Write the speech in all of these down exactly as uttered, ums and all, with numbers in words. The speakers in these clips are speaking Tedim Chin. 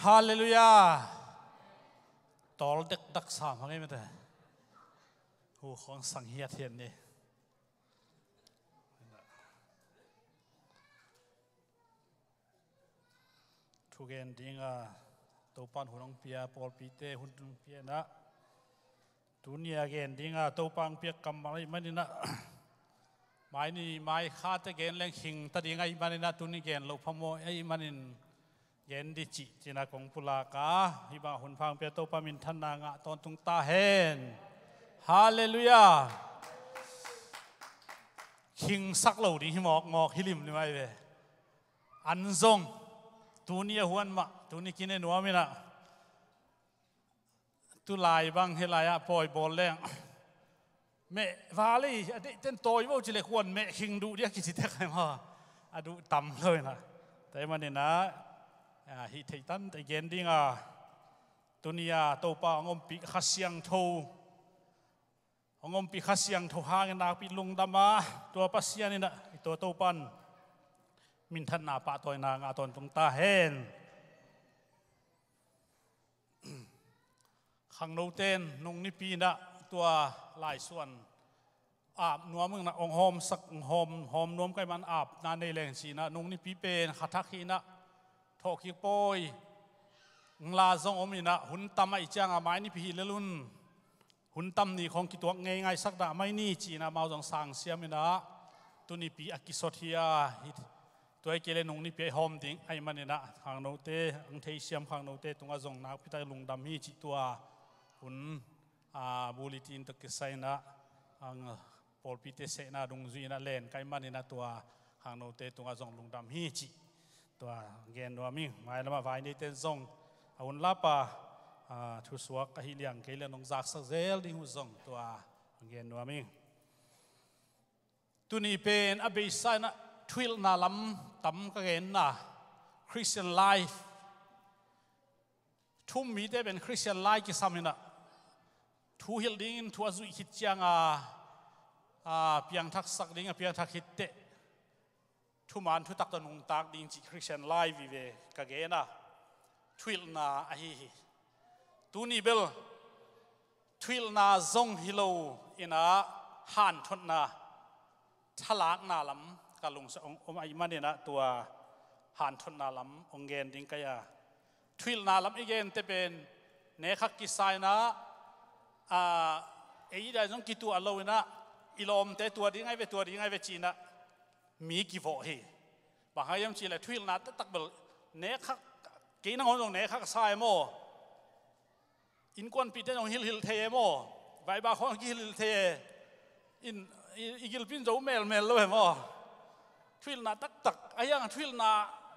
Halleluiah. Tawl dekdak sam hang ei mate. Hu khawng sang hiat hian ni. Thugen dinga Topan hun hong pia, pawlpite hun hong pia na. Tunia gen dinga Topa hong piak kammal ahih maninah, mai ni mai khate gen leng khing ta ding ahih maninah, tuni gen loh phamawh ahih manin gen di cih cina kong pulak a, hih bang hun pha hong pia Topa minthanna ngah tawntung ta hen. Halleluiah. Khingsak lo ding hi mawkmawk hi lim ni mai ve. An zong tunia huan mah, tuni kine nuam inah, tulai bang hi lai-ah pawi bawl leng meh val ei, a deihten tawi vo ci le kuan meh khing duh dia kici tek ai maw? A duh tam lo inah. Tua ahih maninah, ah, hih theih tan tei gen dinga, tunia Topa hong ompih Kha Siangtho, hong ompih Kha Siangtho hangin nakpi lungdam a, tua Pasian inah, tua Topan minthanna pahtawina ngah tawntung ta hen. Khangnoten nung nipi inah tua laisuan ap nuam inah hong hawmsak, hong hawm, hawm nuam ka hih man apna nei leng cinah, nung nipi pen kha thak hi inah, thawhkik pawi hong la zong om inah, hun tam ahih cianga mai nipi hi lel un, hun tam ni khawng kituak ngeingai sak dah mai ni cinah, amau zong sang siam inah, tunipi a kisot hi a, hi, tua hi kei le nung nipi a i hawm ding ahih maninah, khangnote, ang theisiam khangnote tungah zong nakpi tak lungdam hi cih tua hun, a, bulletin tawh kisai inah, ang pawlpite sehna dungzui inah len ka hih maninah tua khangnote tungah zong lungdam hi cih tua gen nuam ing. Mailamah vai neiten zong a hun lapa, a, thusuak ahi liang kei le nong zaksak zel ding uh zong tua gen nuam ing. Tuni pen a beisa inah thuhilhna lam tam ka genna, Christian life. Thu-um mite pen Christian life kisam inah, thu hilh dingin thu a zuih khit cianga, a, piangthaksak ding a piangthak khit teh, thuman thutak tawh nungtak ding cih Christian life vive ka gen a, thuhilhna ahi hi. Tuni bel thuhilhna zong hi lo inah, hanthotna, thalakna lam ka lungsim hong om ahih maninah tua hanthotna lam hong gen ding ka hi a. Thuhilhna lam i gente pen nekhak kisa inah, a, ei dai zong kituah lo inah, i lawmte tua ding ai ve, tua ding ai ve cinah mi kivawh hi. Bang hang hiam cihleh thuhilhna taktak bel nekhak, kei nangawn zong nekhak sa e maw? Innkuanpihte zong hilhhilh thei e maw? Vaiba khawng kihilhhilh thei e. In, i, i gilpi in zo melmel lo e maw? Thuhilhna taktak a hiang, thuhilhna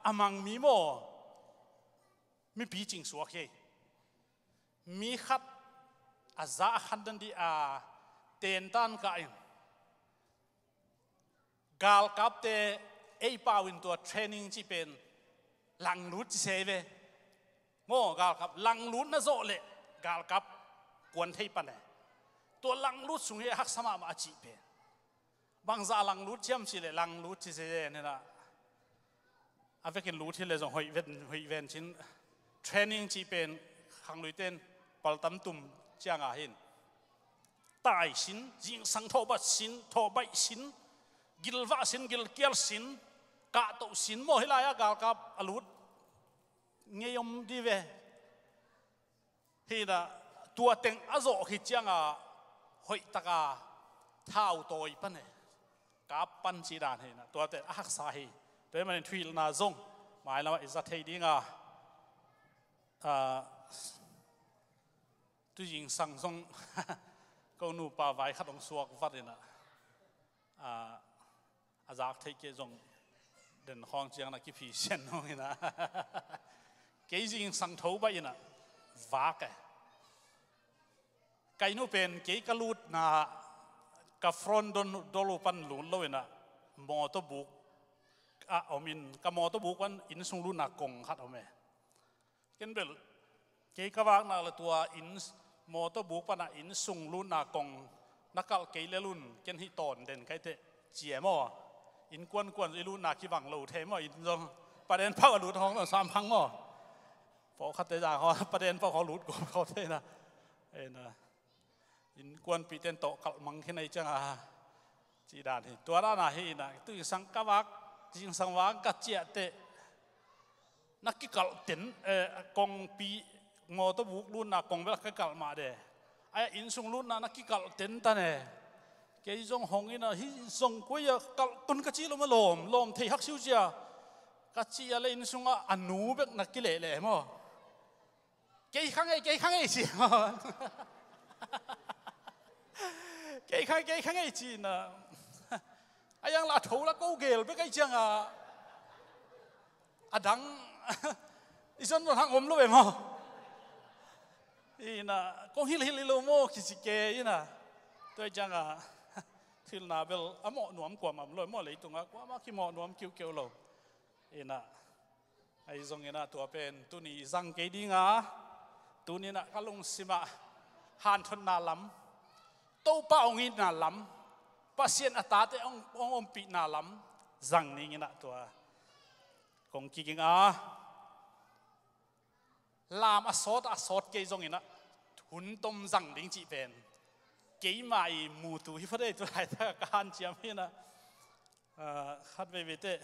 a mang mi maw? Mipi cingsuak hi. Mi khat a za a khan dan dih a tentan kah in, galkapte ei pau in tua training cih pen langlut ci se ve. Maw, galkap langlut na zawh leh galkap kuan thei pan e. Tua langlut sung hi a haksa mahmah a cih pen. Bangzah langlut ciam cih leh langlut ci se ve ni na. A vekin lut hi le zong hoih ven, hoih ven cin training cih pen khangluite in paltam tum cianga hin tai sin, zingsang thawhbat sin, thawhbaih sin, gilvah sin, gilkial sin, kahtoh sin maw, hi lai-ah galkap a lut ngei om di ve. Hi na, tua teng a zawh khit cianga hoihtaka thau tawi pan e, kap pan cih dan hi na, tua teng a haksa hi. Tua hi manin thuhilhna zong mailamah i za thei dinga, a, tu zingsang zong ko nupa vai khat hong suak vat hi na, a, a zak theih kei zong den khawng ciang na kiphi sian hong hi na. Kei zingsang tho baih hi na, vak e. Kai nu pen kei ka lutna, ka front door, door pan lut lo hi na, mawtaw buk a om in, ka mawtaw buk pan inn sung lutna kong khat om e. Ken bel, kei ka vakna le tua inn, mawtaw buk pana inn sung lutna kong na kalh kei lel un, ken hih tawn den kai teh, ci e maw? Inn kuankuan i lutna kibang lo thei maw, inn zong. Paden phau a lut hong lo sam phang maw? Pawlkhatte zang haw, paden pawh haw lut gawp haw thei na. Ei na. Innkuanpihte in tawh kalh mang khin ei ciang a. Ci dan hi. Tua dan a hi na. Tu zingsang ka vak, zingsang vang ka ciah teh. Na kikalh ten, eh, kongpi, mawtaw buk lutna kong bel a kikalh mah de. Ai, inn sung lutna na kikalh ten ta ne. Kei zong hong ina, hi zong koi a kalh tun ka ci lo ma lawm, lawm thei hak siu cia. Ka ci a le inn sungah a nu bek na kilehleh maw. Kei kha ngei, kei kha ngei ci. Kei kha, kei kha ngei ci na. A yang la tho la ko gel bek ei ciang a. A dang. I zon zon hang om lo ve maw. Ina, kong hilhilh i lo maw, kici ke ina. Tua i ciang a. Thilna bel, a mawh nuam kuamah om lo, mawh leitung a, kuamah kimawh nuam kiukiu lo. Ina. Ahi zongin ah tua pen tuni zang kei ding a, tuni-in ah ka lungsim ah hanthotna lam, Topa hong itna lam, Pasian a tate hong, hong ompihna lam zang dingin ah tua kong kiging a, lam a sawt a sawt kei zongin ah hun tom zang ding cih pen keimah i mutu hi phot ei. Tu laitak ka hanciam hi-in ah, ah, khat veivei teh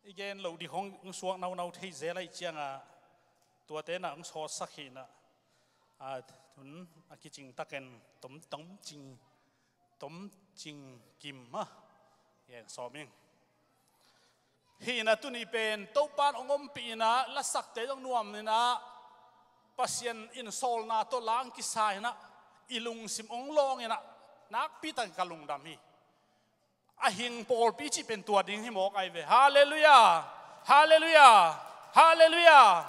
i gen loh ding hong suak naunau thei zel ahih ciangin, tuate in ah hong sawtsak hi-in ah, a, tun a kicing takin tom, tom cing, tom cing kim a, gen sawm ing. Hi-in ah tuni pen Topa in hong ompih in ah, lasakte zong nuam in ah, Pasian in sawlna tawh la hong kisa in ah, i lungsim hong lawng in ah, nakpi takin ka lungdam hi. A hing pawlpi cih pen tua ding hi mawk ai ve. Halleluiah! Halleluiah! Halleluiah!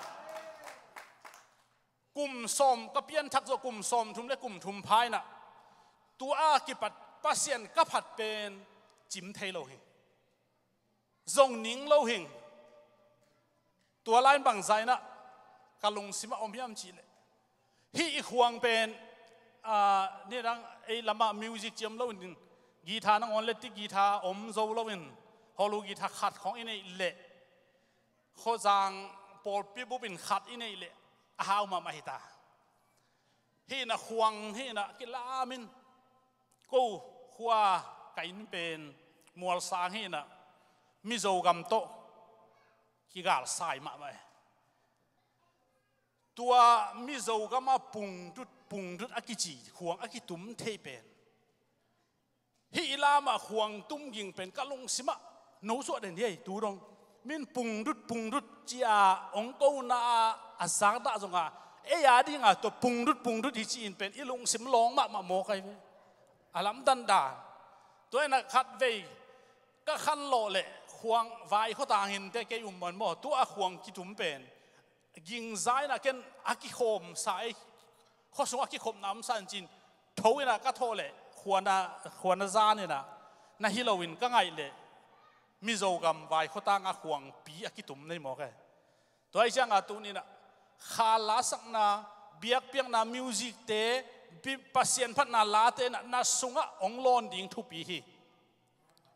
Kum sawm ka pianthak zawh, kum sawmthum le kum thum pha-in ah, tua a kipat Pasian ka phat pen cim thei lo hi. Zong ning lo hi. Tua lai-in bangzah in ah ka lungsim ah om hiam cih leh, hih i khuang pen, ah, nidang ei lamah music ci om loin, guitar nangawn lead guitar om zo loin, hollow guitar khat khawng i neih leh, khuazang pawlpi bupin khat i neih leh a hau mahmah hi ta. Hi-in ah khuang hi-in ah kilamin, ko khua ka inn pen mualsang hi-in ah, Mizo gam tawh kigalsai mahmah e. Tua Mizo gam a Pungdut, Pungdut a kici khuang a kitum thei pen, hih i lamah khuang tum ging pen ka lungsim ah no suah den hi ei, tu dong. Min Pungdut, Pungdut ci-a hong kona a, a zakdah zong a, ei a ding a tua Pungdut, Pungdut hi ci-in pen i lungsim lawng mahmah mawk ai ve. A lamdang dan. Tua in ah khat vei ka khanlawh leh khuang vaikhua tangin teh kei um man maw, tua a khuang kitum pen gingza in ah ken a kikhawmsa ei, khuasung a kikhopna omsa in ci-in tho in ah ka thawh leh khuana, khuana zan in ah na hi loin ka ngaih leh Mizo gam vaikhua tang a khuangpi a kitum nei mawk e. Tua ahih ciangin tuni-in ah kha lasakna, biakpiakna, music-te, pi-, Pasian phatna late in ah na sungah hong lawn ding thupi hi.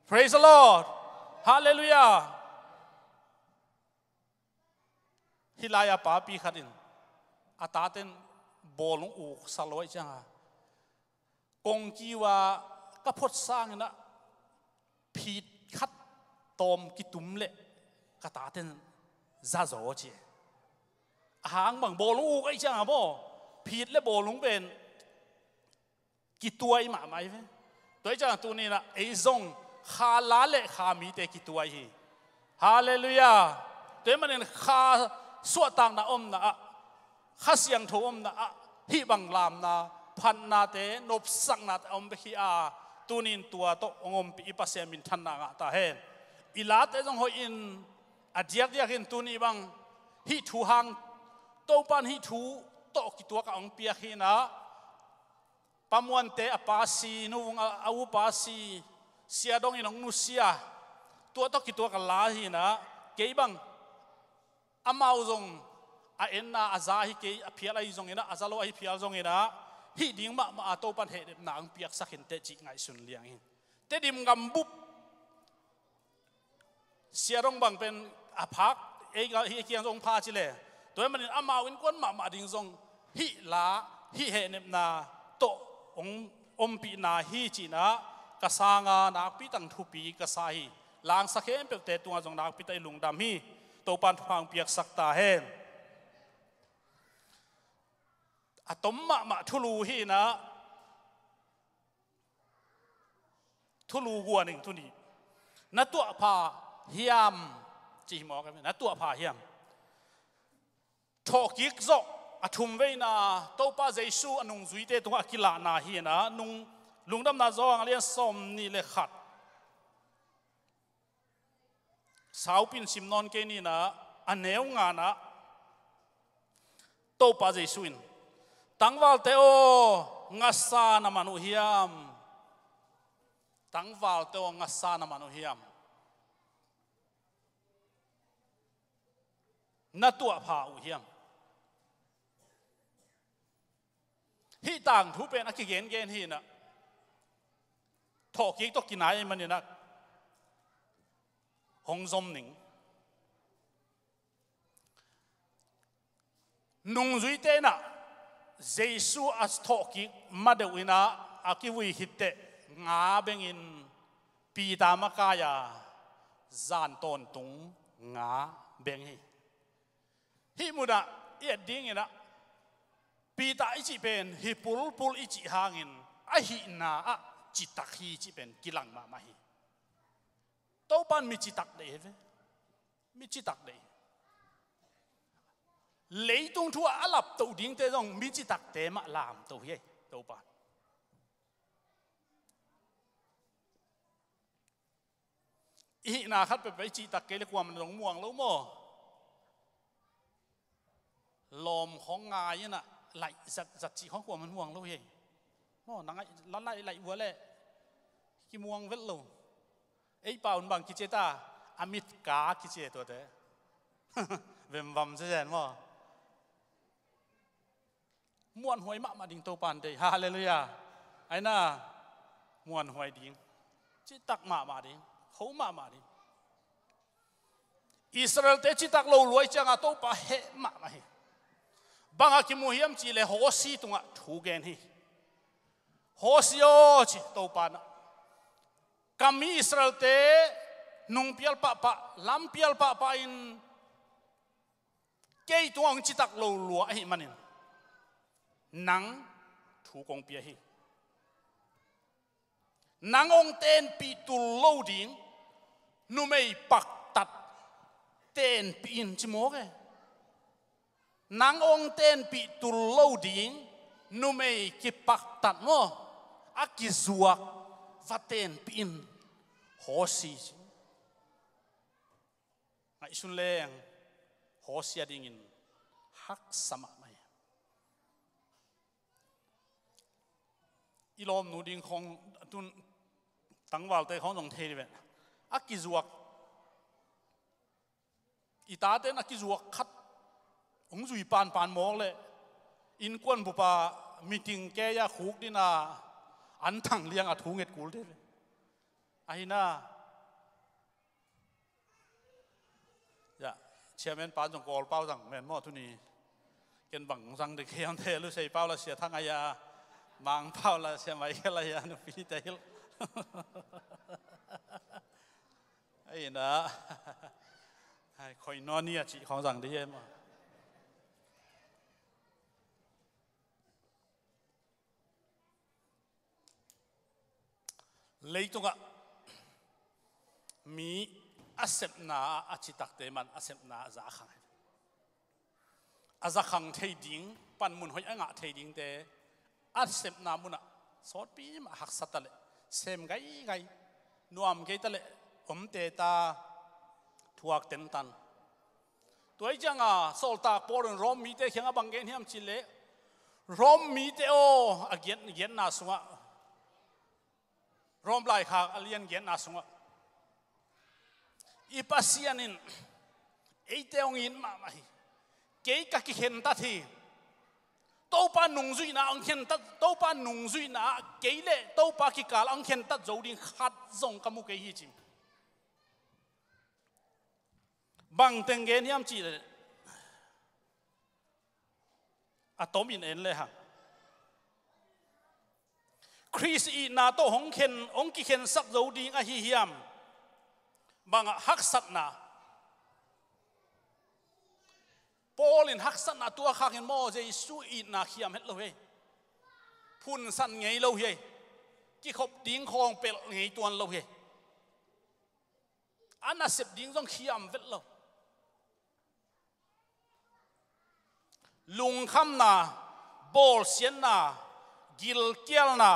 Praise the Lord. Halleluiah. Hih lai-a papi khat in a taten bawlung uksa lo ahih ciangin, kong kiu a ka phot sangin ah phit khat tawm kitum leh ka taten za zaw ci. A hang bang bawlung uk ahih ciangin maw, phit le bawlung pen kituai mahmah hi ve. Tua ahih ciangin tuni-in ah ei zong kha la le kha mite kituai hi. Halleluiah. Tua ahih manin kha suahtakna omna ah, Kha Siangtho omna ah hih bang lamna, phatnate, nopsaknate a om bek hi a, tuni-in tua tawh hong ompih i Pasian minthanna ngah ta hen. I late zong hoih in, a diakdiakin tuni bang hih thu hang, Topa in hih thu tawh kituak a hong piak hi-in ah, Pa Muante a pa si, Nu Vung a, a upa si, Sia Dong in hong nusia, tua tawh kituak a la hi-in ah, kei bang amau zong a enna a za ahi kei, a phial ahi zongin ah, a za lo ahi phial zongin ah, hih ding mahmah a Topa in hehlepna hong piaksak hi inteh cih ngaihsun liang hi. Tedim gambup Sia Dong bang pen a phak, ei ga, hih kiang zong pha ci leh, Tua ahih manin amau innkuan mahmah ding zong hih la, hih hehnepna tawh hong ompihna hi ci-in ah ka sanga nakpi tak thupi ka sa hi. Langsa khempeuhte tungah zong nakpi tak i lungdam hi. Topa'n thupha hong piaksak ta hen. A tom mahmah thulu hi-in ah, thulu guan ing tuni. Na tuahpha hiam? Ci hi mawk a, na tuahpha hiam? Thawhkik zawh a thumveina Topa Jesu a nungzuite tungah a kilahna hi-in ah, nung, Lungdamna Johan a lian sawmnih le khat, saupi in sim nawn kei ni in ah, a neu nga-na ah Topa Jesu in, "Tangvalte aw, ngasa na man uh hiam? Tangvalte aw, ngasa na man uh hiam? Na tuahpha uh hiam?" Hih tangthu pen a kigengen hi-in ah, thawhkik tawh kinai ahih manin ah hong zom ning. Nungzuite in ah Jesu a thawhkik ma deuh in ah a kivui khit teh nga bengin Peter makai-a zan tawntung nga beng hi. Hih mun ah i et ding in ah, Peter i cih pen hi pulpul i cih hangin a hihna ah citak hi cih pen kilang mahmah hi. Topa'n mi citak deih hi ve. Mi citak deih. Leitung thu ah a laptoh dingte zong mi citakte mah lamto hi ei, Topa'n. I hihna khat peuhpeuh i cihtak kei leh kuamah in zong muang lo maw? Lawm khawng ngai in ah laih zatzat cih khawng kuamah in muang lo hi ei. Maw, na ngaih, la laih laih uh a leh kimuang vet lo. Ei pau in bang kici ta, a mit ka kici tuate. Vemvam zezen maw? Muanhuai mahmah ding Topa'n deih. Halleluiah. Aina, muanhuai ding. Citak mahmah ding. Kho mahmah ding. Israelte citak lo lua ahih ciangin Topa heh mahmah hi. Bang a kimu hiam cih leh Hosea tungah thu gen hi. "Hosea aw," ci Topa'n ah, "Ka mi Israelte nung pial pahpah, lam pial pahpah in kei tungah hong citak lo lua ahih manin nang thu kong pia hi. Nang hong tenpih tul lo ding numei paktat tenpih in," ci mawk e. "Nang hong tenpih tul lo ding numei kipaktat maw, a kizuak va tenpih in, Hosea," ci. Ngaihsun leng Hosea dingin haksa mahmah hi. I lawmnu ding khawng, tun tangvalte khawng zong thei dih ve. A kizuak, i tate'n a kizuak khat hong zui panpan mawk leh innkuan bup ah meeting kei a khuk ding a, an thang liang a thu nget kul dih ve. Ahi na, ya, chairman pa zong Kawl pau zang men maw tuni. Ken bang zang ding kei om thei, Lusei pau la Sia Thang a, ya, Mang pau la Sia Michael a, ya, nupi te hil. Aina, hai, Koinonia cih khawng zang ding hi maw? Leitungah mi a sepna a citakte man a sepna a zakhang hi. A zakhang thei ding, panmun hoih a ngah thei dingte a sepna munah sawtpi mah, haksa ta leh sem gaigai, nuam kei ta leh omte ta, thuak tentan. Tua hi cianga sawltak Paul in Rom mite kiangah bang gen hiam cih leh, Rom mite aw, a giat, giatna sungah, Rom laikhak a lian giatna sungah, i Pasian in eite hong it mahmah hi. Kei ka kikhentat hi. Topa nungzuihna hong khentat, Topa nungzuihna ah kei leh Topa kikal hong khentat zo ding khat zong ka mu kei hi, ci. Bang teng gen hiam cih leh, A tomin en le hang, Khrist itna tawh hong khen, hong kikhensak zo ding ahi hiam? Bangah haksatna. Paul in haksatna tuak hangin maw, Jesu itna khiam het lo hi. Phunsan ngei lo hi. Kikhop ding khawng pelh ngei tuan lo hi. A nasep ding zong khiam vet lo. Lungkhamna, bawlsiatna, gilkialna,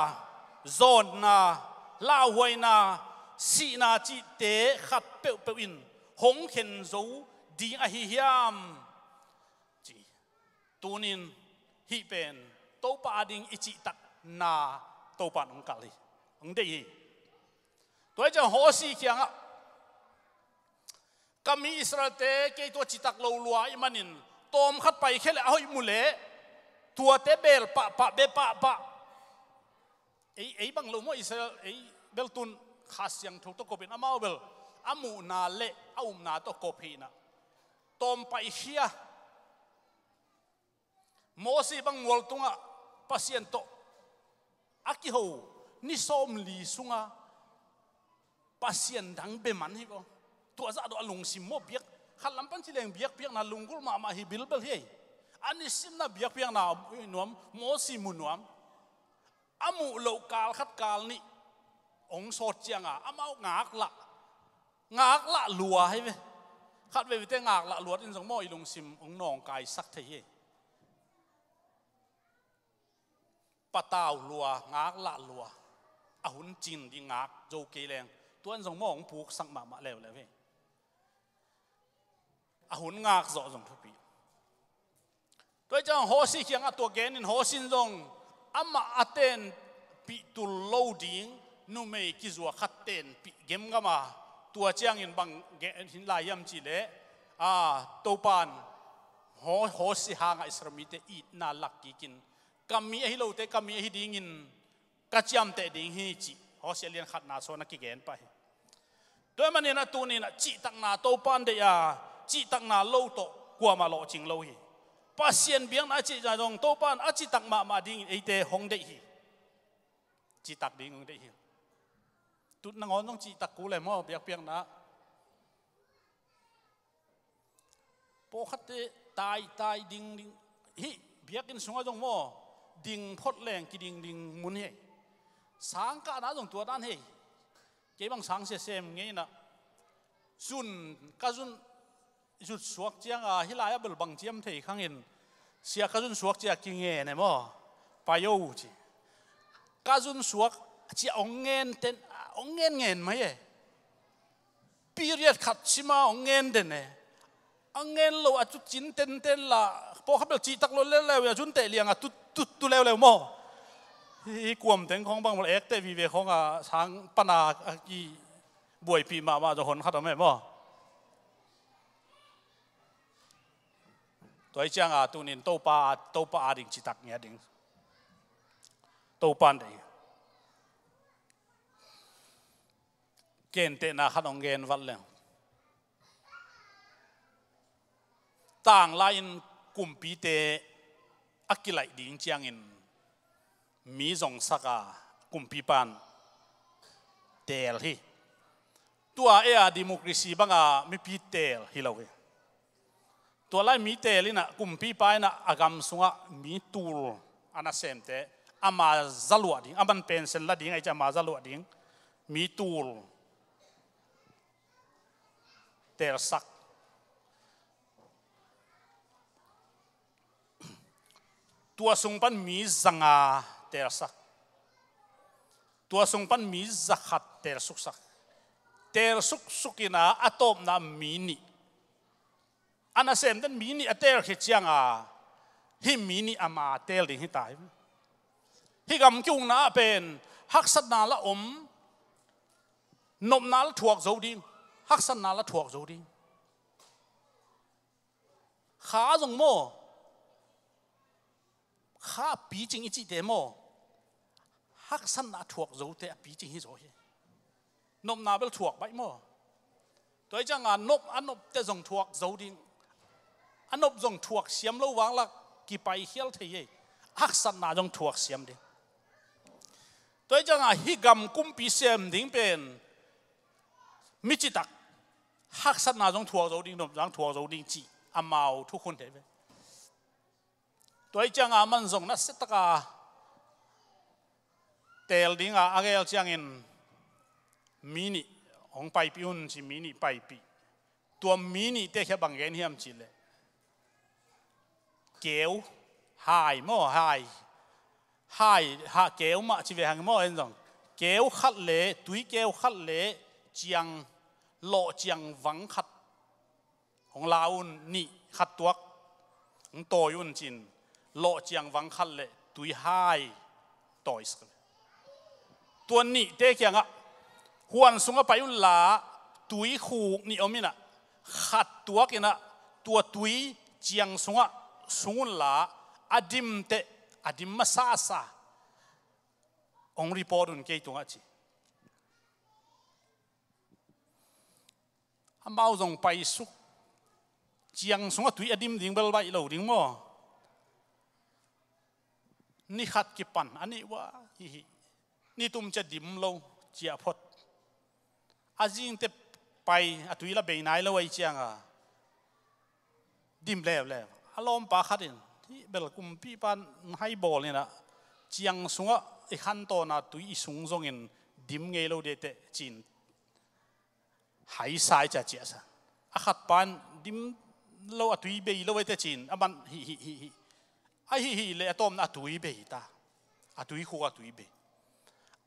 zawnna, lauhuaina, sihna cihte khat peuhpeuh in hong khen zo ding ahi hiam? Ci. Tunin hih pen Topa ading i cihtakna Topa in hong kal hi. Hong deih hi. Tua hi ciang Hosi kiangah, ka mi Israelte kei tua citak lo lua ahih manin tawm khat paikhia leh a hoih mu leh tuate beel pahpah, bia pahpah. Ei, ei bang lo maw, Israel, ei bel tun Kha Siangtho tawh kopin amau bel a muhna le a upna tawh kop hi na. Tawm paikhia. Mosi bang mual tungah Pasian tawh a kiho ni sawmli sunga Pasian dang bia man hi ko. Tua zah dawh a lungsim maw, biak, khat lam pan ci leng biakpiakna lunggulh mahmah hi bilbel hi. A nisimna biakpiakna nuam, Mosi mu nuam. A muh loh kal khat kal nih hong sawt cianga amau ngaklah, ngaklah lua hi ve. Khat veivei te ngaklah luat in zong maw, i lungsim hong nawngkaisak thei hi. Patau lua, ngaklah lua, a hun cin ding ngak zo kei leng, tuan zong maw hong puksak mahmah leuleu hi. A hun ngak zawh zong thupi. Tua hi ciang Hosi kiangah tua genin Hosi in zong amah a tenpih tul lo ding numei kizuak khat tenpih gemgam a, tua ciangin bang gen lai hiam cih leh, a, Topa in Ho-, Hosi hangah Israel mite itna lak kikin, ka mi ahi lote ka mi ahi dingin ka ciamteh ding hi cih Hosi a lian khatna suan a kigen pah hi. Tua ahih manin a tunin a cihtakna Topa in deih a, cihtakna lo tawh kuamah lawhcing lo hi. Pasian biakna a cihna zong Topa in a citak mahmah dingin eite hong deih hi. Citak ding hong deih hi. Tut nangawn zong cihtak kul e maw, biakpiakna. Pawlkhatte taitai dingding, hih biakinn sungah zong maw, ding phot leng kidingding mun hi. Sangkahna zong tua dan hi. Kei bang sang siasem ngei inah, zun, ka zun zut suak cianga, hih lai-ah bel bang ciam thei khangin, sia ka zun suak cia kingen e maw, pai o ci. Ka zun suak cia hong ngen ten, hong ngen ngen mai e. Period khat sima hong ngen den e. A ngen lo a cu cin tenten la, pawlkhat bel cihtak lo leuleu a, cun teh liang a tut, tut tu leuleu maw. Hi kuam teng khawng bang bel ekte vive khawng a sang pana a kibuaipih mahmah zaw hon khat om e maw. Tua hi cianga tunin Topa, Topa ading citak ngiat ding. Topa an ding. Gentehna khat hong gen vat leng. Tanglai-in kumpite a kilaih ding ciangin mi zongsak a, kumpipa in teel hi. Tua ei-a democracy banga mipi teel hi lo hi. Tua lai mi teel inah, kumpipa inah a gam sungah mi tul a nasemte ama zaluah ding, aman pension la ding, ahi ciah ama zaluah ding mi tul teelsak. Tua sung pan mi zanga teelsak. Tua sung pan mi zakhat teelsuksak. Teelsuksuk inah a tawpna mi nih. A nasemten mi nih a teelkhia cianga hih mi nih ama teel ding hita hi. Hih gam kiukna ah pen haksatna la om, nopna la thuak zo ding, haksatna la thuak zo ding. Kha zong maw, kha a picing i cihte maw, haksatna a thuak zote a picing hi zaw hi. Nopna bel thuak baih maw. Tua hi cianga nop, a nopte zong thuak zo ding. A nop zong thuak siam lo vanglak, kipai khial thei hi. Haksatna zong thuak siam ding. Tua hi ciangah hih gam kumpi sem ding pen mi citak haksatna zong thuak zo ding, nop zong thuak zo ding cih amau thukhun thei ve. Tua hi ciangah aman zong nasia taka teel dinga a gel ciangin mi nih hong paipih un ci, mi nih paipih. Tua mi nihte khia bang gen hiam cihleh, keu, hai maw, hai, hai, ha, keu mah ci ve hang maw, en zong keu khat le, tui keu khat le, ciang, lawh ciang vang khat hong la un, nih khat tuak hong tawi un cin, lawh ciang vang khat le tui hai tawisak. Tua nihte kiangah, huan sungah pai unla, tui khuk nih om inah, khat tuak inah, tua tui ciang sungah sung unla, a dim teh, a dim masasa hong report un kei tungah ci. Amau zong paisuk. Ciang sungah tui a dim ding bel baih lo ding maw? Ni khat kipan a nih uh a, hi hi. Ni tum cia dim lo, ciah phot. A zingte pai, a tui la bei nai lo ahi cianga dim leuleu. A lawmpa khat in, hih bel kumpipa hai bawl inah, ciang sungah i khan tawna tui i sung zongin dim ngei lo dete cin. Haisa i cia ciahsa. A khat pan dim lo, a tui bei lo ete cin, a man hi hi hi hi. A hi hi le a tawmna a tui bei ta. A tui khuk a tui bei.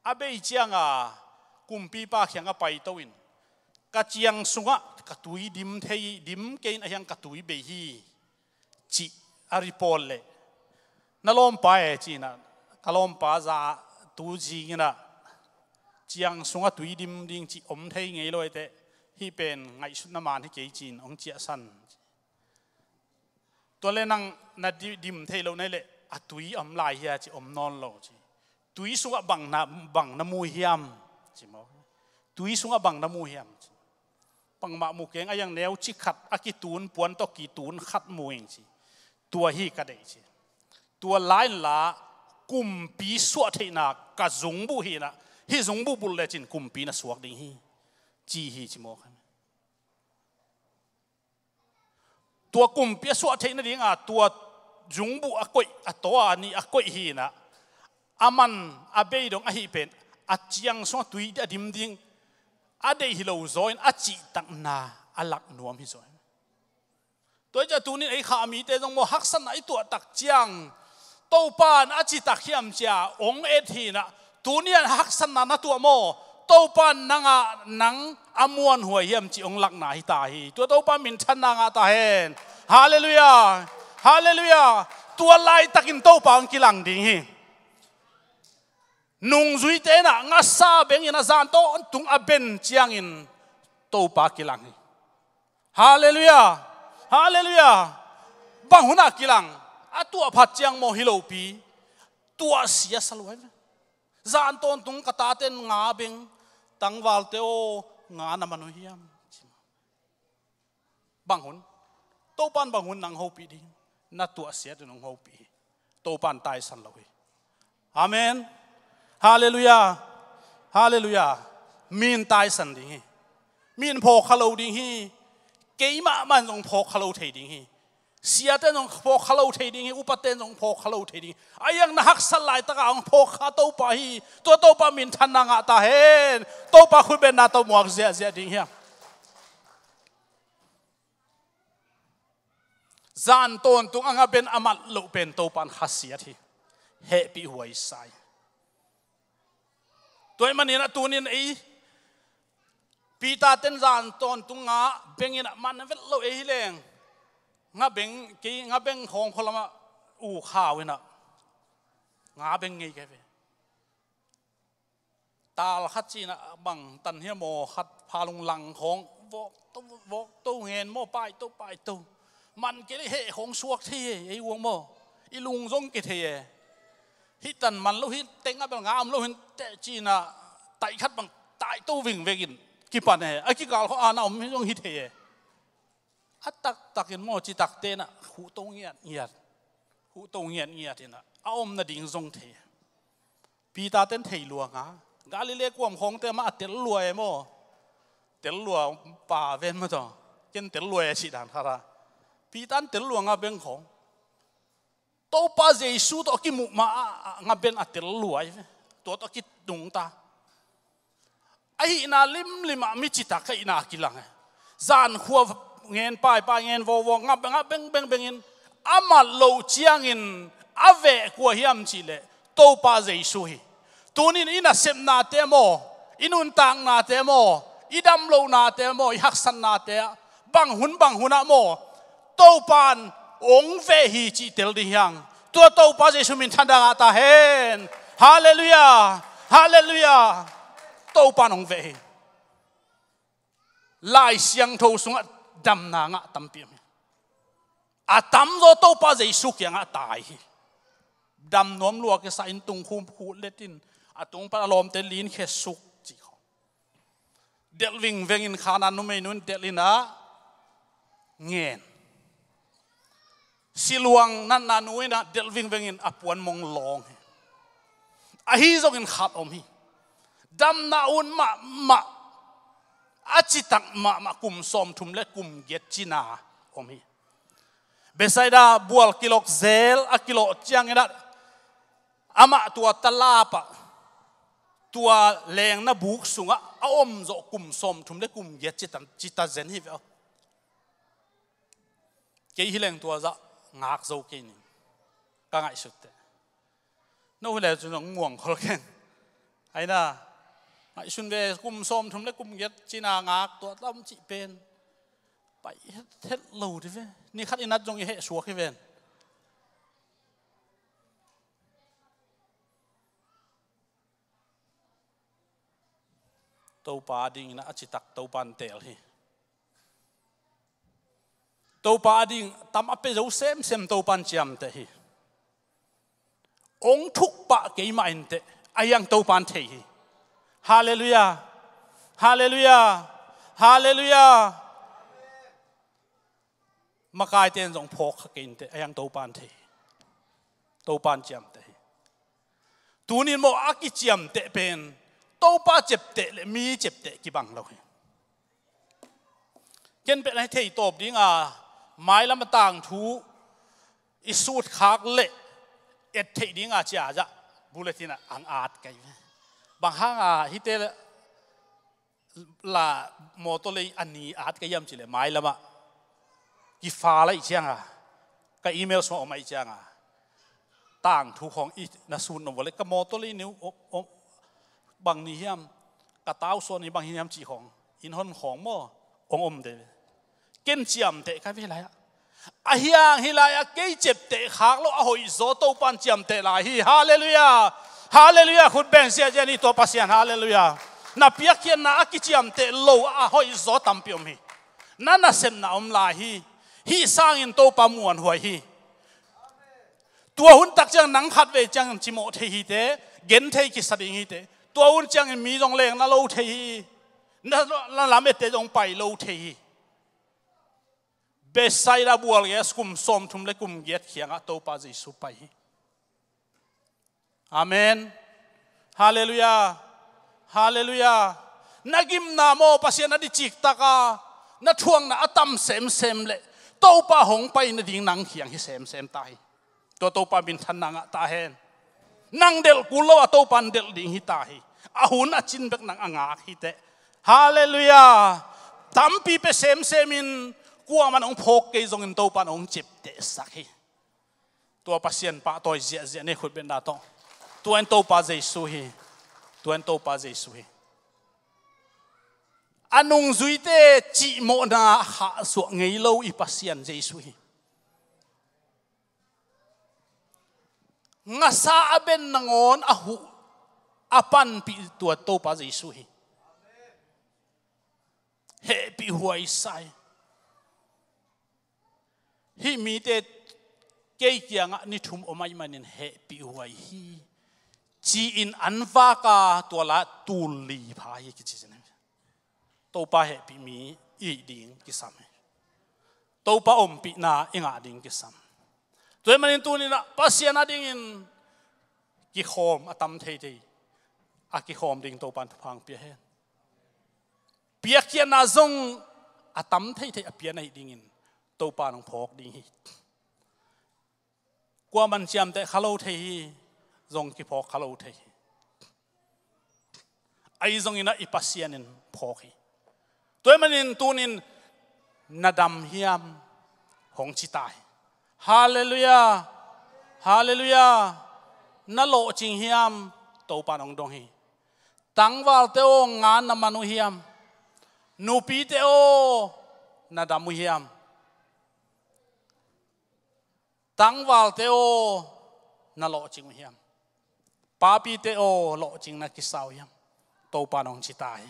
A bei cianga kumpipa kiangah paito in, ka ciang sungah ka tui dim thei, dim kei in a hiang ka tui bei hi, cih a report leh, na lawmpa e ci inah, ka lawmpa za tu zing inah, ciang sungah tui dim ding cih om thei ngei lo ete, hih pen ngaihsutna man hi kei cin hong ciahsan. Tua le nang na di-, dim thei lo nai leh, a tui om lai hia ci, om nawn lo ci. Tui sungah bang na, bang na mu hiam ci maw? Tui sungah bang na mu hiam ci. Bangmah mu keng, a hiang neu ci khat a kitun, puan tawh kitun khat mu ing ci. Tua hi ka deih ci. Tua lain la kumpi suah theihna ka zungbuh hi inah, hih zungbuh bulh lecin kumpi na suak ding hi, ci hi ci maw khan. Tua kumpi a suah theih nadinga tua zungbuh a koih, a taw a nih a koih hi inah, a man a bei dong ahi pen, a ciang sungah tui a dim ding a deih hi lo zaw in, a cihtakna a lak nuam hi zaw. Tua hi ciah tunin ei kha mite zong maw, haksatna i tuah tak ciang, Topa in a citak hiam cia hong et hi inah, tunian haksatna na tuah maw, Topa in nangah nang a muanhuai hiam ci hong lakna hi ta hi. Tua Topa minthanna ngah ta hen. Halleluiah. Halleluiah. Tua laitakin Topa hong kilang ding hi. Nungzuite inah ngasa beng inah zan tawntung a ben ciangin Topa kilang hi. Halleluiah. Halleluiah. Bang hunah kilang? A tuahphat ciang maw hi lopi, tuahsia sa luai ve. Zan tawntung ka taten nga beng, tangvalte aw, nga na man uh hiam? Bang hun? Topan bang hun nang hopih ding? Na tuahsiat in hong hopih hi. Topan taisan lo hi. Amen. Halleluiah. Halleluiah. Min taisan ding hi. Min phawkkha lo ding hi. Keimah man zong phawkkha lo thei ding hi. Siate zong phawkkha lo thei ding hi. Upate zong phawkkha lo thei ding hi. A hiang na haksat laitaka hong phawkkha Topa hi. Tua Topa minthanna ngah ta hen. Topa khutbetna tawh muak ziahziah ding hiam? Zan tawntung a nga ben a mat loh pen Topan khasiat hi. Hehpih huai sa hi. Tua ahih manin a tunin ei Peter ten zan tawntung nga beng inah man vet lo ei hi leng. Nga beng, kei nga beng khawng khualamah u khau inah nga beng ngei kei ve. Tal khat ci inah bang tan hiam aw, khat phalung lang khawng vawk to, vawk to ngen maw, pai to, pai to. Man kei leh heh khawng suak thei e, ei uang maw. I lung zong kithei e. Hih tan man lo, hih tengah bel nga om lo hin teh ci inah taih khat bang taih to vingvek in kipan e. A kikal khawng a na om hi zong hi thei e. A taktakin maw, citak tenah khuh to ngiatngiat. Huhto ngiatngiat in a om nading zong thei. Peter ten thei lua nga. Galilee kuam khawngte mah a tel lua e maw? Tel lua pa ven maw taw? Ken tel lua e cih dan khat a. Peter in tel lua nga beng khawng. Topa Jesu tawh a kimuh ma a, a, nga ben a tel lua e ve. Tua tawh a kidungta. A hihna limlim ah mi citak a hihna kilang e. Zankhua ngen paipai ngen vawvaw ngap ngap beng beng bengin a mat loh ciangin a veh kua hiam cihleh Topa Jesu hi. Tunin i nasepnate maw, i nuntaknate maw, i damlohnate maw, i haksatnate ah bang hun bang hun ah maw, Topan ong veh hi cih tel ding hiang. Tua Topa Jesu min thanda ngah ta hen. Halleluiah. Halleluiah. Topan ong veh hi. Lai Siangtho sungah damna ngah tampi om hi. A tamzaw Topa Jesu kiangah tai hi. Dam nuam lua kisa in tungkhum khut letin a tungpan a lawmte lin khesuk cih khawng. Delh vingvengin khanan numei nun delh in a ngen. Siluang natna nu in a delh vingvengin a puan mong lawng hi. Ahi zongin khat om hi. Damna un mahmah a citak mahmah kum sawmthum le kum giat cina om hi. Bethsaida bual kilok zel a kilawh ciangin a amah tua talap ah tua lengna buk sungah a om zawh kum sawmthum le kum giat cita, cita zen hi ve aw. Kei hi leng tua zah ngak zo kei ning ka ngaihsut teh. No hi le cun hong muang khol keng. Aina ngaihsun ve kum sawmthum le kum giat cina ngak tua tam cih pen pai het, het lo dih ve. Ni khat i nat zong i heh suak hi ven. Topa dingin a citak Topan teel hi. Topa ding tam a pe zo semsem Topan ciamteh hi. Ong thuk pah keimah inteh a hiang Topan thei hi. Halleluiah. Halleluiah. Halleluiah. Makaite in zong phawk kha kei inteh a hiang Topan thei hi. Topan ciamteh hi. Tunin maw a kiciamteh pen Topa ciapteh le mi ciapteh kibang lo hi. Ken pen a hi thei tawp dinga mailam a tangthu i sut khak le et theih dinga cia zah bulletin ah ang at kai ve. Bang hanga hite la motor lei a ni at ka hiam cileh mailamah kifa laih cianga ka email sungah om aih cianga tangthu khawng i na sun om vawleh ka motor lei ni bang ni hiam ka tausuah ni bang hiam cih khawng in hon khawng maw ong om de. Ken ciamteh ka ve lai-ah a hiang hi lai-ah kei ciapteh khak lo a hoihzaw Topan ciamteh lai hi. Halleluiah. Halleluiah. Khut beng siahsiah ni tua Pasian. Halleluiah. Na piakkhiatna a kiciamteh lo a hoihzaw tampi om hi. Na nasepna om lai hi. Hih sangin Topa muanhuai hi. Tua hun tak ciang nang khatvei ciangin cimawh thei hite gen thei kisa ding hite. Tua hun ciangin mi zong leng na lo thei hi. Na, na lam ette zong pai lo thei hi. Bethsaida bual gas kum sawmthum le kum giat khiangah Topa Jesu pai hi. Amen. Halleluiah. Halleluiah. Na gimna maw Pasian a dicik taka na thuakna a tam semsem leh Topa hong pai nading nang khiang hi semsem ta hi. Tua Topa minthanna ngah ta hen. Nang delh kul lo a Topan delh ding hi ta hi. A hun a cin bek nang a ngak hiteh. Halleluiah. Tampi pe semsemin kuaman hong phawk kei zongin Topan hong ciaptehsak hi. Tua Pasian pahtawi ziahziah ne khut betna tawh. Tua in Topa Jesu hi. Tua in Topa Jesu hi. A nungzuite cihmawhna khahsuah ngei lo i Pasian Jesu hi. Ngasa a ben nangawn a huh a panpih tua Topa Jesu hi. Hehpih huai sai. Hih mite kei kiangah ni thum om ahih manin hehpih huai hi. Ci-in an vaka tua la tul li pha hi kici. Topa hehpih mi i hih ding kisam hi. Topa ompihna i ngah ding kisam. Tua ahih manin tuni-in ah Pasian adingin kikhawm a tam theithei a kikhawm ding Topa'n thupha hong pia hen. Piakkhiatna zong a tam theithei a pia na hih dingin Topa'n hong phawk ding hi. Kuaman ciamteh kha lo thei hi, zong kiphawk kha lo thei hi. Ahi zongin ah i Pasian in phawk hi. Tua ahih manin tuni-in na dam hiam hong ci ta hi. Halleluiah. Halleluiah. Na lawhcing hiam, Topa'n hong dong hi. Tangvalte aw, nga na man uh hiam? Nupite aw, na dam uh hiam? Tangvalte aw, na lawhcing uh hiam? Papite aw, lawhcing na kisa uh hiam? Topa'n hong ci ta hi.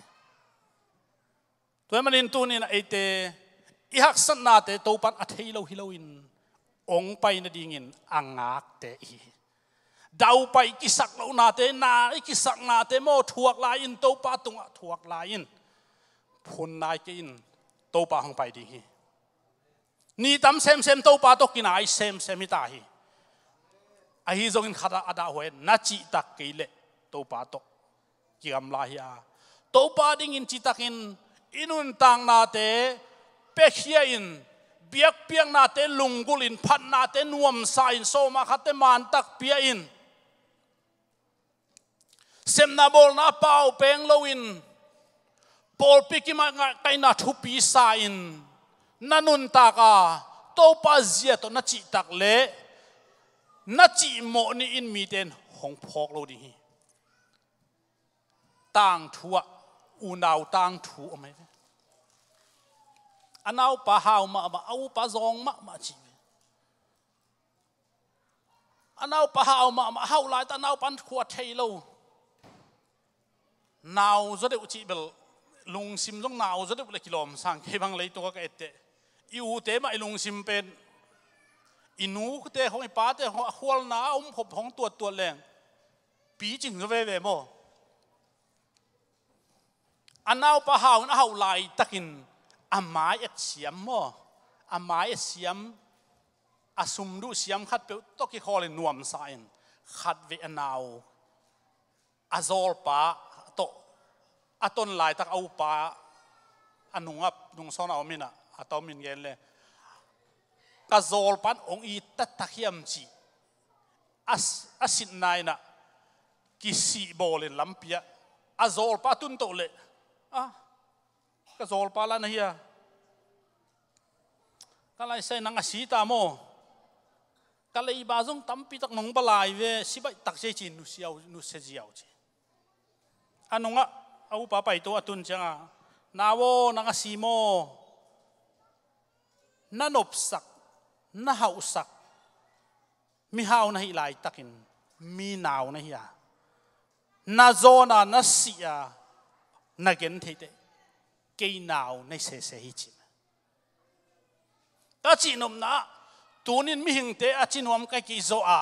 Tua ahih manin tuni-in ah eite i haksatnate Topa'n a thei lo hi loin hong pai nadingin a ngakte i hi hi. Daupai kisak lohnate, na i kisaknate maw, thuak lai in, Topa tungah thuak lai in. Phun nai kei in, Topa hong pai ding hi. Ni tam semsem Topa tawh kinai semsem hi ta hi. Ahi zongin khat ah a dahhuai, na cihtak kei leh Topa tawh kigamla hi a, Topa dingin citakin i nuntaknate pekhia in, biakpiaknate lunggulh in, phatnate nuamsa in, sawma khatte mantak pia in, sepna bawlna pau peng loin, pawlpi kimakaihna thupi sa in, na nuntak a Topa zia tawh na cihtak leh na cihmawh ni in mite in hong phawk lo ding hi. Tangthu ah unau tangthu om hi ve. A naupa hau mahmah, a upa zawng mahmah ci hi ve. A naupa hau mahmah, a hauh laitak a naupa in khua thei lo. Nau zaw deuh cih bel, lungsim zong nau zaw deuh le kilawm sang, kei bang leitung ah ka etteh. I ute mah i lungsim pen, i nute khong, i pate khong a khualna a om khop khong tuattuat leng picing zaw veve maw? A naupa hau in a hauh laitakin a mai et siam maw? A mai et siam, a sum duh siam khat peuh tawh kikhawl in nuamsa in, khatvei a nau a zawlpa tawh a ton laitak a upa a nungap nungsawn a om in ah, a tom in gen le, ka zawlpa in hong it taktak hiam cih a, a sitna in ah kisih bawl in lampi ah a zawlpa tun toh leh, a, ka zawlpa lah na hi a, ka laisai nang a si ta maw? Ka leiba zong tampi tak nong ba lai ve, si baih tak cia ci, nusia ziau ci. A nungah a upa paito a tun ciangah, nau aw, nang a si maw? Na nopsak, na hauhsak mihau na hih laitakin mi nau na hi a, na zawn a na si a, na genthei teh kei nau na hi sese hi ci. Ka cihnopna ah, tunin mihingte a cinuam ka kihzaw a,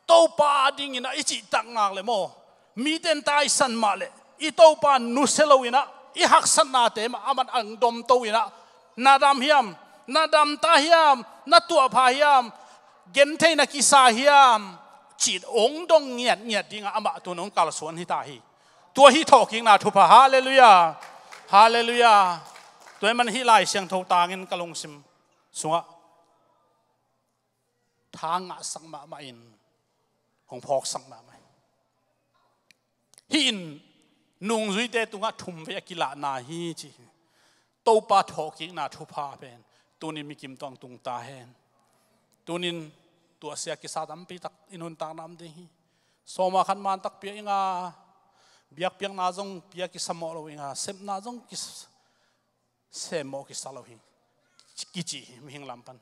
Topa adingin ah i cihtak ngak le maw, mite in taisan mah leh i Topa nusia loin ah i haksatnate mah aman ang domto in ah, na dam hiam, na damta hiam, na tuahpha hiam, gentheih na kisa hiam, cih hong dong ngiatngiat dingah amah tun hong kalsuan hi ta hi. Tua hi thawhkikna thupha. Halleluiah. Halleluiah. Tua ahih man hih Lai Siangtho tangin ka lungsim sungah tha ngahsak mahmah in, hong phawksak mahmah in. Hih in nungzuite tungah thumvei a kilahna hi ci hi. Topa thawhkikna thupha pen tunin mikim tawh ang tung ta hen. Tunin tuahsia kisa tampi tak i nuntakna om ding hi. Sawma khat mantak pia ing a, biakpiakna zong pia kisa mawh lo ing a, sepna zong kis-, sem mawh kisa lo hi, kici hi mihing lam pan.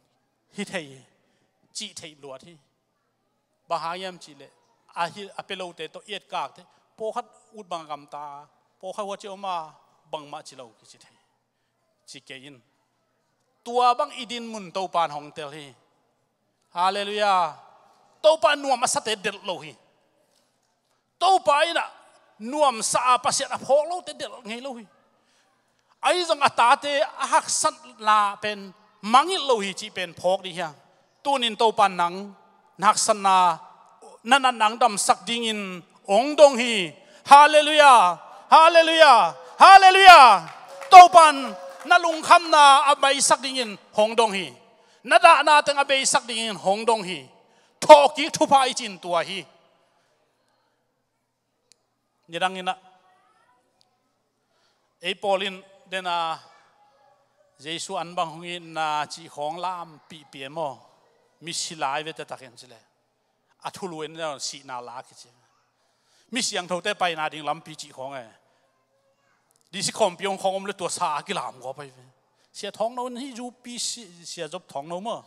Hi thei hi, cih theih luat hi. Bang hang hiam cih leh, a hi, a pia lote tawh i etkakte, pawlkhat ut bang a gamta, pawlkhat huaci om a, bangmah ci lo kici thei. Ci kei in. Tua bang i dinmun Topa in hong tel hi. Halleluiah. Topa nuam a sate delh lo hi. Topa in ah nuamsa a Pasian a phawk lote delh ngei lo hi. Ahi zong a tate a haksatna pen mangngilh lo hi cih pen phawk ding hiam? Tunin Topan nang na haksatna, na natna hong damsak dingin hong dong hi. Halleluiah. Halleluiah. Halleluiah. Topan na lungkhamna a beisak dingin hong dong hi. Na dahna teng a beisak dingin hong dong hi. Thawhkik thupha i cih tua hi. Nidang in ah, ei pawl in dena Jesu an bang hong itna cih khawng lampih pia maw? Misi lai vete takin ci le, a thulu in sihna la kici. Mi siangthote paina ding lampi cih khawng e. Disi khawmpi hong khawng om le tua sa a kilam gawp ahi ve. Sia Thawngno in hih U P C, Sia Job Thawngno maw,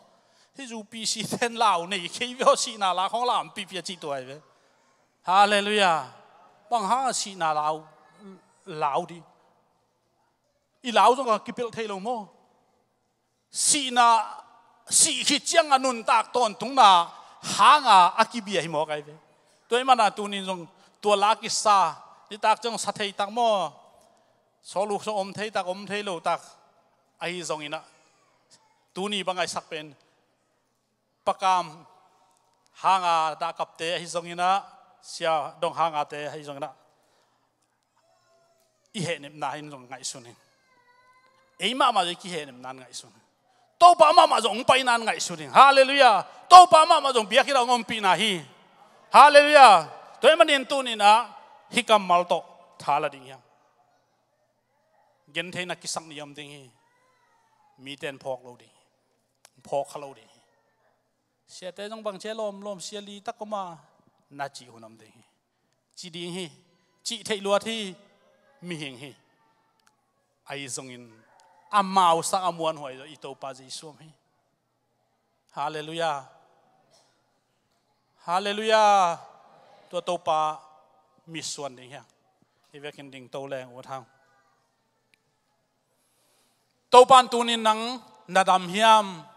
hih U P C ten lau nei kei ve aw, sihna la khawng lampih pia cih tua ahi ve. Halleluiah. Bang hang a sihna lau, lau dih? I lau zong a kipelh thei lo maw? Sihna, sih khit ciang a nuntak tawntungna hanga a kibia hi mawk ahi ve. Tua ahih mana tunin zong tua la kisa, nitak ciang sa thei tak maw, sawl uh sa om thei tak, om thei lo tak, ahi zongin ah, tuni bang a i sak pen, Pa Kam hanga dahkapte ahi zongin ah, Sia Dong Hangate ahi zongin ah, i hehnepna in zong ngaihsun in. Ei mahmah zong i kihehnepna in ngaihsun in. Topa mahmah zong hong paina in ngaihsun in. Halleluiah. Topa mahmah zong biakinn ah hong ompihna hi. Halleluiah. Tua ahih manin tunin ah hih kammal tawh tha la ding hiam? Gentheihna kisak ni om ding hi. Mite in phawk lo ding hi. Phawk kha lo ding hi. Siate zong bang cia lawmlawm, sia li tak om a, na cih hun om ding hi. Ci ding hi. Cih theih luat hi. Mihing hi. Ahi zongin amau sang a muanhuai zaw i Topa Jesu om hi. Halleluiah. Halleluiah. Tua Topa mitsuan ding hiam? Hih vekin ding to leng ut hang. Topan tunin nang na dam hiam?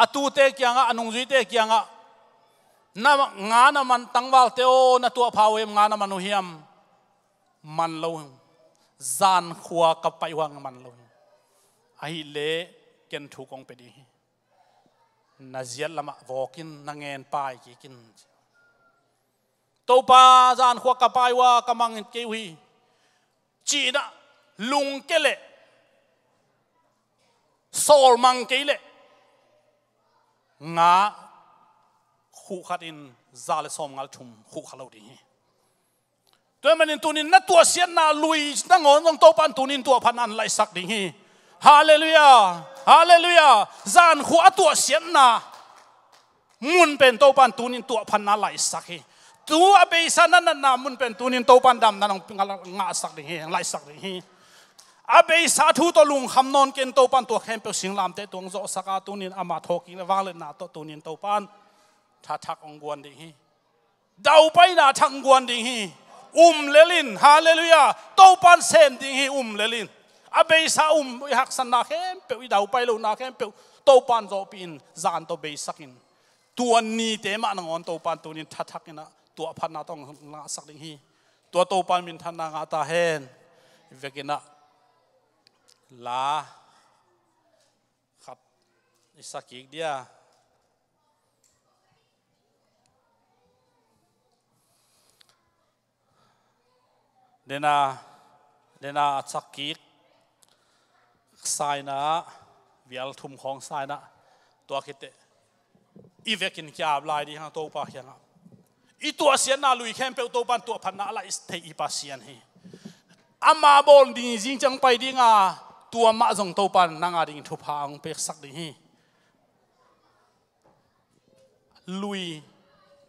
A tute kiangah, a nungzuite kiangah, na nga na man tangvalte aw, na tuahpha uh hiam, nga na man uh hiam? Man lo hi. Zankhua ka paih uh hang man lo hi. Ahih leh ken thu kong pia ding hi. Na ziat lamah vawk in, na ngen pai kik in. Topa, zankhua ka pai uh a, ka mang kei uh hi, ci-in ah lungke leh sawlmang kei leh nga khuh khat in za le sawmnga le thum khuh kha lo ding hi. Tua ahih manin tunin na tuahsiatna lui nangawn zong Topan tunin tuahphatna in laihsak ding hi. Halleluiah. Halleluiah. Zankhua a tuahsiatna mun pen Topan tunin tuahphatna laihsak hi. Tu a beisa na natna mun pen tunin Topan damna nang ngahsak ding hi, laihsak ding hi. A beisa thu tawh lungkham nawn ken Topan tua khempeuh singlamteh tawh hong zawhsak a, tunin ama thawhkik le vangliatna tawh tunin Topan thathak hong guan ding hi. Daupaina thak hong guan ding hi. Um lel in, halleluiah. Topan sem ding hi, um lel in. A beisa um, i haksatna khempeuh, i daupai lohna khempeuh Topan zawhpih in, zan tawh beisak in. Tua nite mah nangawn Topan tunin thathak in ah tuahphatna tawh ngahsak ding hi. Tua Topan minthanna ngah ta hen. Vekin ah la khat i sa kik dia. Dena, dena a sak kik sa-in ah, vial thum khawng sa-in ah, tua khit teh i vekin ki-ap lai ding hang Topa kiangah. I tuahsiatna lui khempeuh Topan tuahphatna a laih thei i Pasian hi. Ama bawl ding zing ciang pai ding a, tua mah zong Topan nang a ding thupha hong peksak ding hi. Lui,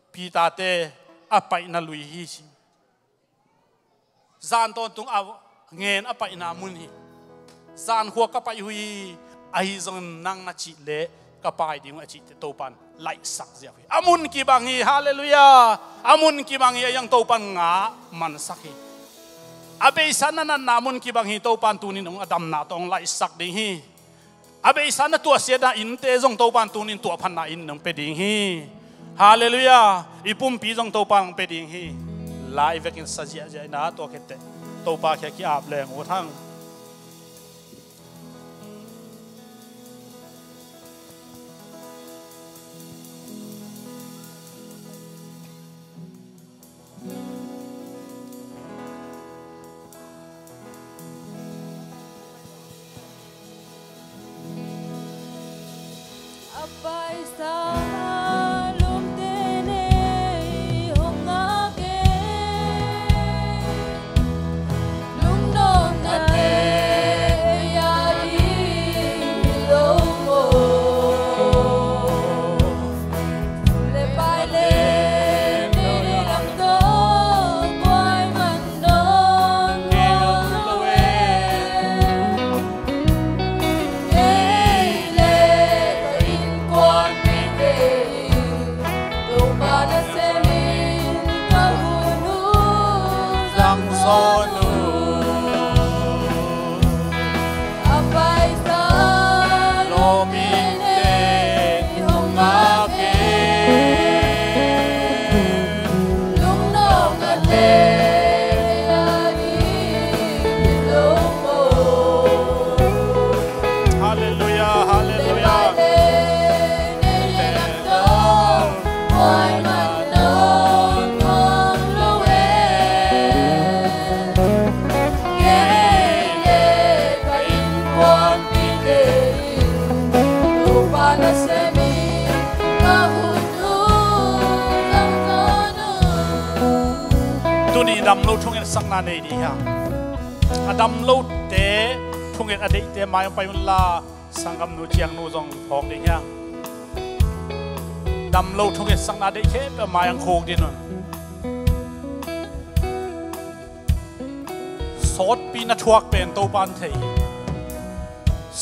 Peter-te a paihna lui hi ci. Zan tawntung a ngen a paihna mun hi. Zankhua ka paih uh hi, ahi zongin nang na cih leh ka pai ding uh a cih teh Topan laihsak ziau hi. A mun kibang hi, halleluiah. A mun kibang hi, a hiang Topan ngah mansak hi. A beisa na natna mun kibang hi, Topan tunin hong a damna tawh hong laihsak ding hi. A beisa na tuahsiatna innte zong Topan tunin tuahphatna in hong pia ding hi. Halleluiah. I pumpi zong Topan hong pia ding hi. La i vekin sa ziahziah in ah, tua khit teh Topa kiang ki-ap leng ut hang. Halleluiah, halleluiah. Tuni damlo thungetsakna nei dih hiam? A damlote thunget a deihte mai-ah pai unla, sanggamnu ciangnu zong phawk ding hiam? Damlo thungetsakna deih khempeuh mai-ah khukdin un. Sawtpi na thuak pen Topan thei hi.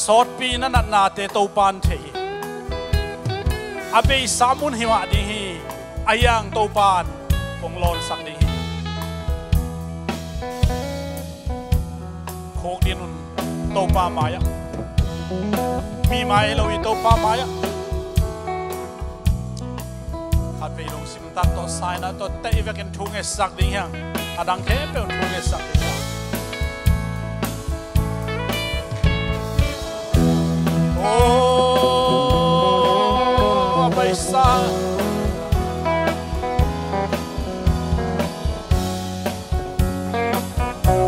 Sawtpi na natnate Topan thei hi. A beisa mun hi mah ding hi. Ahi hang Topan kong lawnsak ding hi. Khukdin un Topa mai-ah. Mi mai lo hi, Topa mai-ah. Khatvei lungsim tak tawh saina tawh teh i vekin thu ngetsak ding hiam? A dang khempeuh thu ngetsak ding hiam? Oh, a paisa.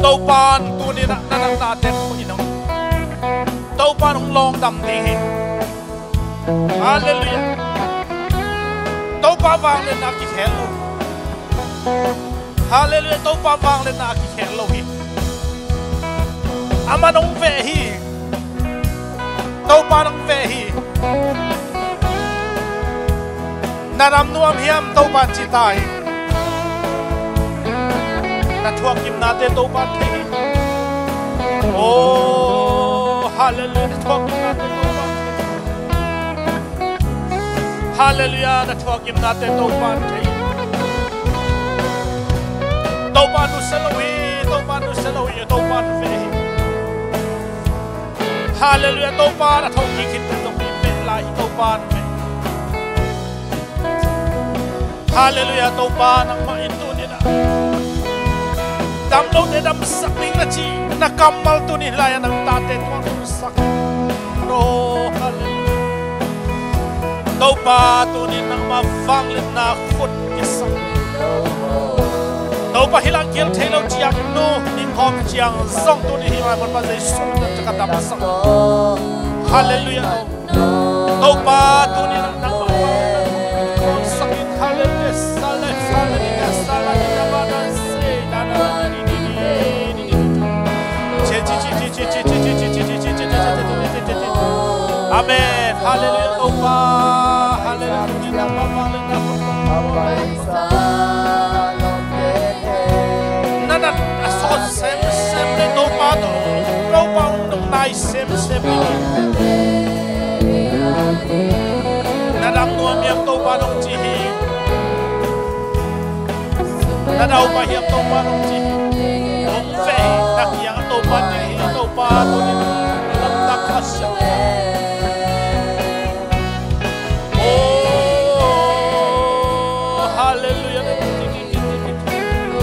Topan tuni-in ah na natnate khukdin un. Topan hong lawngdam ding hi. Halleluiah. Topa vangliatna a kikhel lo. Halleluiah. Topa vangliatna a kikhel lo hi. Aman hong veh hi. Topan hong veh hi. Na dam nuam hiam? Topan ci ta hi. Na thuakgimnate Topan thei hi. Oh, halleluiah. Na thuakgimnate Topan thei hi. Halleluiah, na thuakgimnate Topan thei hi. Topa nusia lo hi, Topa nusia lo hi, Topa veh hi. Halleluiah, Topa na thawhkik khit teh zong i veh lai hi, Topa veh. Halleluiah, Topa nangmah in tuni-in ah damlote damsak ding na cih na kammal tuni-in hih lai-ah nang tate thuak sak. Oh, halleluiah. Topa tuni-in nangmah vangliatna khut kisam. Topa hih lai kial thei lo ciangnu, ning hawm ciang zong tuni-in hih lai mun pan Jesu min tawh ka damsak. Halleluiah. Topa tuni-in nangmah vangliatna khut kisam. Halleluiah. Sale, sale, sale, sale. Amen. Halleluiah, Topa. Halleluiah. Na nat a sawt semsem le Topa tawh, Topa hong nung nai semsem le. Na dam nuam hiam Topa nong ci hi. Na dau pah hiam Topa nong ci hi. Hong veh hi, na kiang Topa ding hi, Topa tuni-in lamdang kha siang. Oh, halleluiah. Oh,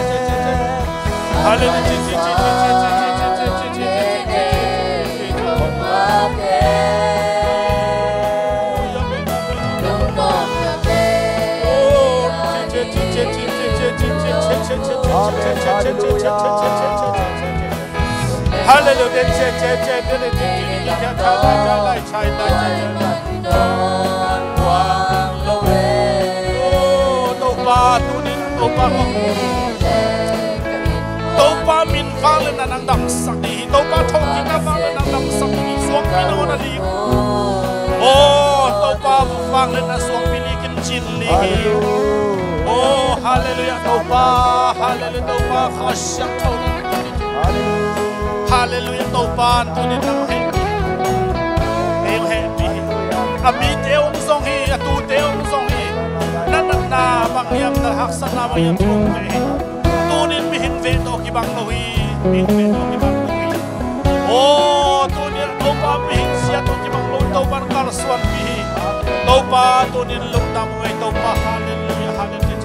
halleluiah. Halleluiah. Hallelujah. Che, che, che, che, che, che, che, che, che, che, che, che, che, che, che. Oh, Topa, tuni Topa ko. Topa min vangliatna nang damsak ding hi. Topa thokikna vangliatna nang damsak ding hi. Suangpi nang hong na ding. Oh, Topa vangliatna suangpi likin cin ding hi. Oh, hallelujah, Topa. Hallelujah, Topa. Kha Siangtho. Hallelujah, Topa, tuni nang hehpih. Ei hong hehpih hi. A mite hong zong hi, a tute hong zong hi. Na natna bang hiam, na haksatna bang hiam, hong hehpih hi. Tuni mihing veh tawh kibang lo hi. Mihing veh tawh kibang lo hi. Oh, tuni Topa mihing sia tawh kibang lo hi. Topa na kalsuanpih hi. Topa tuni lungdam ung ei Topa. Hallelujah, hallelujah.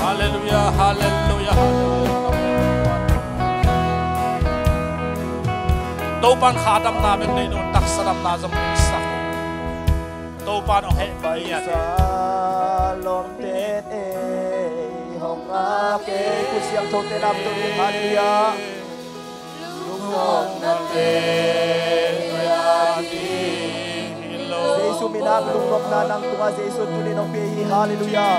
Hallelujah, hallelujah, hallelujah. Topa'n kha damna bek nei lo, taksa damna zong nei sak. Topa'n hong hehpih hi. Lawmte ei hong ngak ei, Kha Siangthote nam tung in, hallelujah. Jesu min ah lungnopna nang tungah Jesu tuni nong pia hi. Hallelujah.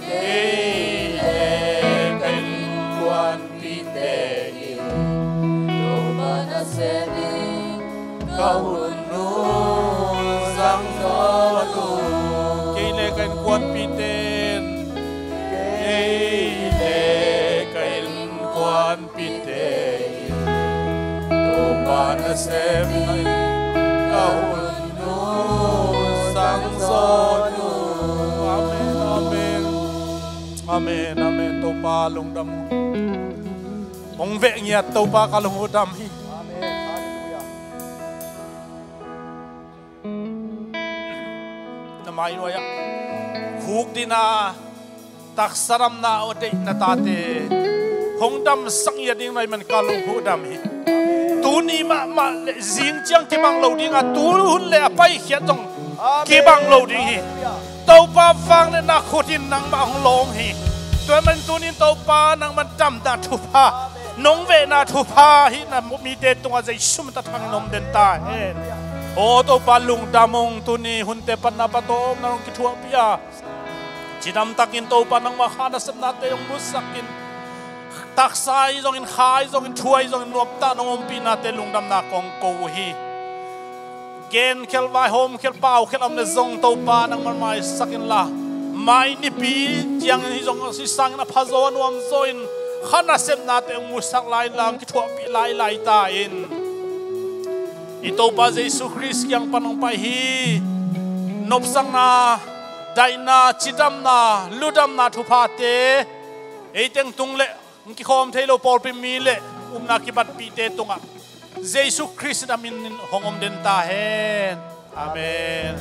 Kei le ka innkuanpihte in Topa nasem in ka hun uh zang zaw uh. Kei le ka innkuanpihte in, kei le ka innkuanpihte in Topa nasem in ka hun uh zang zaw uh. Amen, amen. Amen, amen. Topa lungdam. Hong veh ngiat Topa ka lung uh dam hi. Amen. Hallelujah. Na mai nuai ah khukdina, taksa damna a deih na tate hong damsak ngiat ding na hih man ka lung uh dam hi. Tuni mahmah le zing ciang kibang lo ding a, tu hun le a paikhiat zong kibang lo ding hi. Topa vangliatna khut in nangmah hong lawng hi. Tua ahih manin tuni-in Topa nangmah damna thupha, nong vehna thupha hih na mite tungah Jesu min tawh thangin om den ta hen. Aw Topa lungdam ung, tuni hunte panna patawpna nong kithuahpih a, cidam takin Topa nangmah kha nasepnate hong musak in, taksa ahi zongin, kha ahi zongin, thu ahi zongin, nuamtah nong ompihnate lungdamna kong ko uh hi. Gen khial, vaihawm khial, pau khial a om le zong Topa nangman maisak inla, mai nipi ciangin hi zong, hi sangin a phazaw a nuamzaw in kha nasepnate hong musak lai inla, hong kithuahpih lailai ta in. I Topa Jesu Khrist kiang pan hong pai hi nopsakna, daihna, cidamna, ludamna thuphate ei teng tung le hong kikhawm thei lo pawlpi mi le upna kibatpihte tungah Jesu Khrist in a min in hong om den ta hen. Amen.